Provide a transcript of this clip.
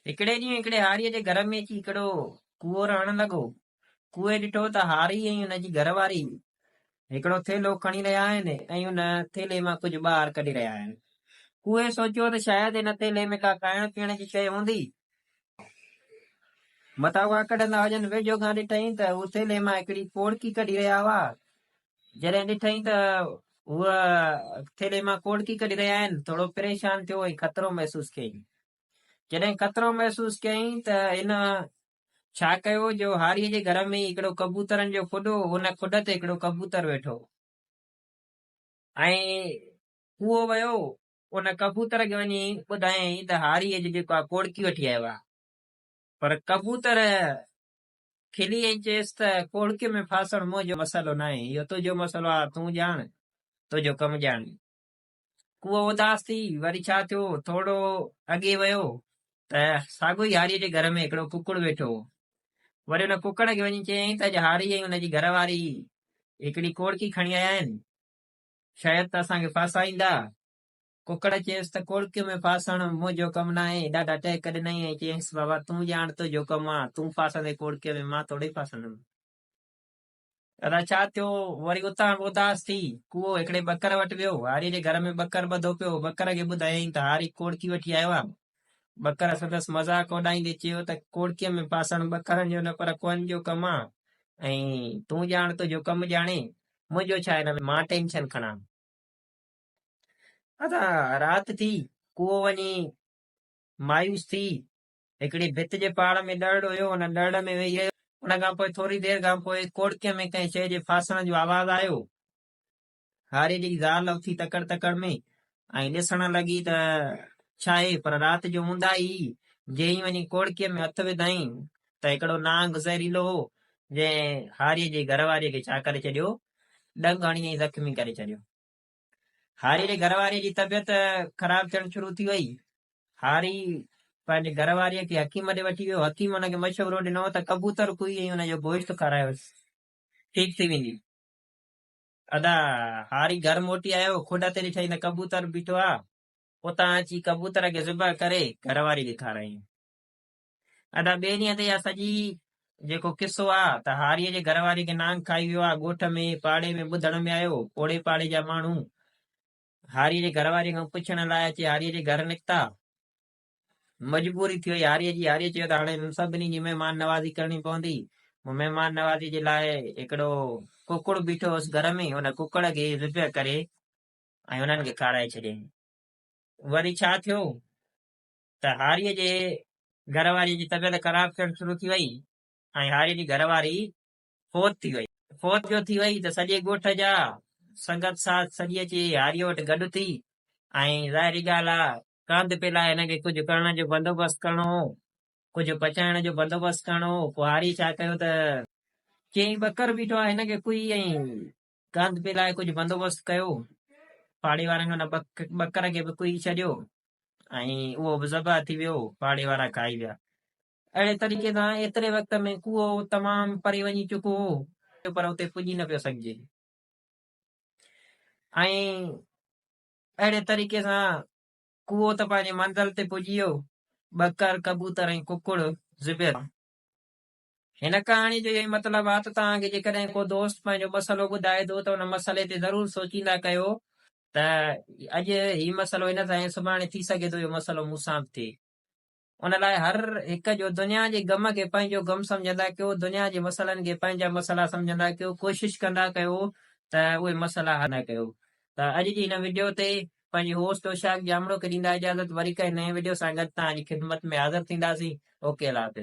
هڪڙي ڏينهن هڪڙي هاريء جي گهر ۾ اچي هڪڙو ڪوئو رهڻ لڳو. ڪوئي ڏٺو ته هاري ۽ ان جي گهر واري هڪڙو ٿيلهو کڻي رهيا آهن ۽ ان ٿيلهي مان ڪجهه ٻاهر ڪڍي رهيا آهن. ڪوئي سوچيو ته شايد ان ٿيلهي ۾ ڪا کائڻ پيئڻ جي شيء هوندي. متان اها ڪڍندا هجن. ويجهو کان ڏٺائين ته هو ٿيلهي مان هڪڙي ڪوڙڪي ڪڍي رهيا هئا. جڏهن ڏٺائين ته هوء ٿيلهي مان ڪوڙڪي ڪڍي رهيا آهن، ٿورو پريشان ٿيو ۽ خطرو محسوس ڪيائين. جڏهن خطرو محسوس ڪيائين ته هن ڇا ڪيو جو هاريء جي گهر ۾ ئي هڪڙو ڪبوترن جو کڏ هو، ان کڏ تي هڪڙو ڪبوتر ويٺو هو ۽ ڪوئو ويو ان ڪبوتر کي وڃي ٻڌايائين ته هاري اڄ جيڪو آ ڪوڙڪي وٺي آيو آ. پر ڪبوتر کلي ۽ چيس ته ڪوڙڪي ۾ ڦاسڻ منهنجو مسئلو ناهي، اهو تنهنجو مسئلو آ، تون ڄاڻ، تنهنجو ڪم ڄاڻ. ڪوئو اداس ٿي وري ڇا ٿيو، ٿورو اڳي ويو ته ساڳيو ئي هاريء جي گهر ۾ هڪڙو ڪڪڙ ويٺو هو. وري ان ڪڪڙ کي وڃي چيائين ته اڄ هاري ۽ ان جي گهر واري هڪڙي ڪوڙڪي کڻي آيا آهن، شايد ته اسان کي ڦاسائيندا. ڪڪڙ چيس ته ڪوڙڪي ۾ ڦاسڻ منهنجو ڪم ناهي. ڏاڍا ٽهڪ ڏنائين ۽ چيائينس بابا تون ڄاڻ تنهنجو ڪم آ، تون ڦاسندين ڪوڙڪي ۾ مان ٿوري ڦاسندم. ادا ڇا ٿيو؟ وري اتان به اداس ٿي، ڪوئو هڪڙي ٻڪر وٽ ويو. هاريء جي گهر ۾ ٻڪر ٻڌو پيو هو. ٻڪر کي ٻڌايائين ته هاري ڪوڙڪي وٺي آيو آ. ٻڪر سندس مذاق اڏائيندي چيو ته ڪوڙڪيء ۾ ڦاسڻ ٻڪرن جو نه پر ڪوئن جو ڪم آ ۽ تون ڄاڻ تنهنجو ڪم ڄاڻي، منهنجو ڇا هن ۾ مان ٽينشن کڻان. ادا رات ٿي، ڪوئو وڃي مايوس ٿي هڪڙي ڀت جي پاڙ ۾ ڏرڙ هيو، ان ڏرڙ ۾ ويهي رهيو. ان کان پوء ٿوري دير کان پوء ڪوڙڪيء ۾ ڪنهن شيء جي ڦاسڻ جو آواز آيو. هاريء جي زال اٿي تڪڙ تڪڙ ۾ ۽ ڏسڻ لڳي ته ڇاهي، پر رات جو اونداهي هئي. جئين ئي وڃي ڪوڙڪيء ۾ هٿ وڌائين ته هڪڙو نانگ زهريلو هو، جنهن هاريء جي گهر واريء کي ڇا ڪري ڇڏيو، ڏنگ هڻي ۽ زخمي ڪري ڇڏيو. هاري جي گهر واريء جي طبيعت خراب ٿيڻ شروع ٿي وئي. هاري پنهنجي گهر واريء کي حڪيم ڏي وٺي ويو. حڪيم هن کي مشورو ڏنو ته ڪبوتر ڪهي ۽ ان جو گوشت کارايوس، ٺيڪ ٿي ويندي. ادا، هاري گهر موٽي آيو. کڏ تي ڏٺائين ته ڪبوتر بيٺو آ. اتان اچي ڪبوتر کي ذبح ڪري گهر واري کي کارايائين. ادا، ٻئي ڏينهن تي اها سڄي جيڪو قصو آ ته هاريء جي گهر واري کي نانگ کائي ويو آ، ڳوٺ ۾ پاڙي ۾ ٻڌڻ ۾ آيو. اوڙي پاڙي جا ماڻهو هاريء جي گهر واري کان پڇڻ لاء اچي هاريء جي گهر نڪتا. مجبوري ٿي وئي هاريء جي. هاريء چيو ته هاڻي انهن سڀني جي مهمان نوازي ڪرڻي پوندي. مون مهمان نوازي جي لاء هڪڙو ڪڪڙ بيٺو هوس گهر ۾، ان ڪڪڙ کي ذبح ڪري ۽ انهن کي کارائي ڇڏيائين. وري ڇا ٿيو ته هاريء جي گهر واريء جي طبيعت خراب ٿيڻ شروع ٿي وئي ۽ هاريء جي گهر واري فوت ٿي وئي. فوت جو ٿي وئي ته سڄي ڳوٺ جا سنگت ساٿ سڄي اچي هاريء وٽ گڏ ٿي ۽ ظاهري ڳالهه آ ڪانڌ پيلاء هن کي ڪجهه ڪرڻ جو بندوبست ڪرڻو هو، ڪجهه پچائڻ جو بندوبست ڪرڻو هو، پوء هاريء ڇا ڪيو ته. چيائين ٻڪر بيٺو آ هن کي ڪهي ۽ ڪانڌ پيلاء ڪجهه بندوبست ڪيو. پاڙي وارن ان ٻڪر کي به ڪهي ڇڏيو ۽ اهو به ذبح ٿي ويو، پاڙي وارا کائي ويا. اهڙي طريقي سان ايتري وقت ۾ ڪوئو تمام پري وڃي چڪو هو، پر اتي پڄي نه پيو سگهجي ۽ اهڙي طريقي سان ڪوئو ته پنهنجي منزل تي پڄي ويو، ٻڪر، ڪبوتر ۽ ڪڪڙ ذبح ٿيا. هن ڪهاڻي جو اهو ئي مطلب آهي ته توهان کي جيڪڏهن ڪو دوست پنهنجو مسئلو ٻڌائي ٿو ته ان مسئلي تي ضرور سوچيندا ڪيو ته اڄ هي مسئلو هن سان ۽ سڀاڻي ٿي سگهي ٿو اهو مسئلو مون سان به ٿئي. ان لاء هر هڪ جو دنيا جي غم کي پنهنجو غم سمجهندا ڪيو، دنيا جي مسئلن کي پنهنجا مسئلا سمجهندا ڪيو، ڪوشش ڪندا ڪيو ته اهي مسئلا حل نه ڪيو. ته اڄ جي هن وڊيو تي پنهنجي هوسٽ اوشاق ڄامڙو کي ڏيندا اجازت وري ڪنهن نئين وڊيو سان گڏ توهان جي خدمت ۾ حاضر ٿينداسين. اوڪي الله حافظ.